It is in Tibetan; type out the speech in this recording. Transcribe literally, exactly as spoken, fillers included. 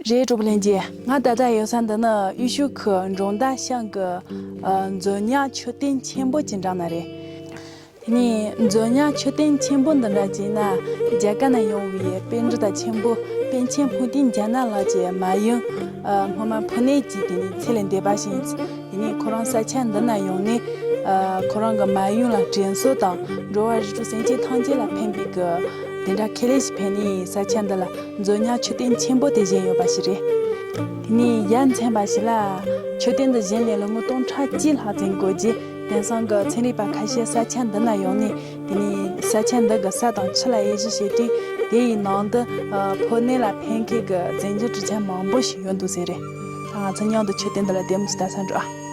རེད། གྲོགས་པོ་ལྷན་རྒྱས། ང་ད་ལྟ་ཡོད་ས་འདི་ནི་དབུས་གཞུང་གི་འབྲོང་རྡལ་ཤང་གི་ཨ་མཛོ་ཉག་མཆོད་རྟེན་ཆེན་པོ་གྱི་འགྲམ་ན་རེད། དེ་ནས་མཛོ་ཉག་མཆོད་རྟེན་ཆེན་པོ་འདི་འདྲ་བྱས་ན། རྒྱ་གར་ནས་ཡོང་བའི་པཎྜི་ཏ་ཆེན་པོ་པཎ་ཆེན་ཕུན་ཚོགས་རྒྱ་ནག་ལགས་ཀྱི་མ་ཡུམ་ཨ་སྔོན་མ་ཕུ་ནེ་གྱིས་དེ་ནས་ཚེ་ལས་འདས་པ་ཞིག་ཡིན། དེ་ནས་ཁོ་རང་ས་ཆ་འདི་ན་ཡོང་ནས་ཨ་ཁོ་རང་གི་མ་ཡུམ་ལ་དྲིན་གཟོ་དང་། འགྲོ་བ་རིགས་དྲུག་སེམས་ཅན་ཐམས་ཅད་ལ་ཕན་པའི་གི་དེ་འདྲ་ཁས་ལེན་ཞིག་ཕེབས་ནས་ས་ཆ་འདི་ལ་མཛོ་ཉག་མཆོད་རྟེན་ཆེན་པོ་དེ་བཞེངས་ཡོད་པ་ཞིག་རེད། དེ་ནས་ཡ་མཚན་པ་ཞིག་ལ་མཆོད་རྟེན་འདི་བཞེངས་ནས་ལོ་ངོ་སྟོང་ཕྲག་གཅིག་ལྷག་ཙམ་འགོར་རྗེས། དེང་སང་གི་ཚན་རིག་པ་ཁ་ཤས་ས་ཆ་འདི་ན་ཡོང་ནས། དེ་ནས་ས་ཆ་འདི་གི་ས་དང་ཆུ་ལ་དབྱེ་ཞིབ་བྱས་དུས། དེ་ཡི་ནང་དུ་ཨ་ཕོ་ནད་ལ་ཕན་མཁན་གྱི་རྫས་འགྱུར་གྲུབ་ཆ་མང་པོ་ཞིག་ཡོད་འདུག་ཟེར་རེད། ད་ང་ཚོ་མཉམ་དུ་མཆོད་རྟེན་འདི་ལ་བདེ་མོ་ཞིག་ལྟ་ས་འགྲོ་ཨ།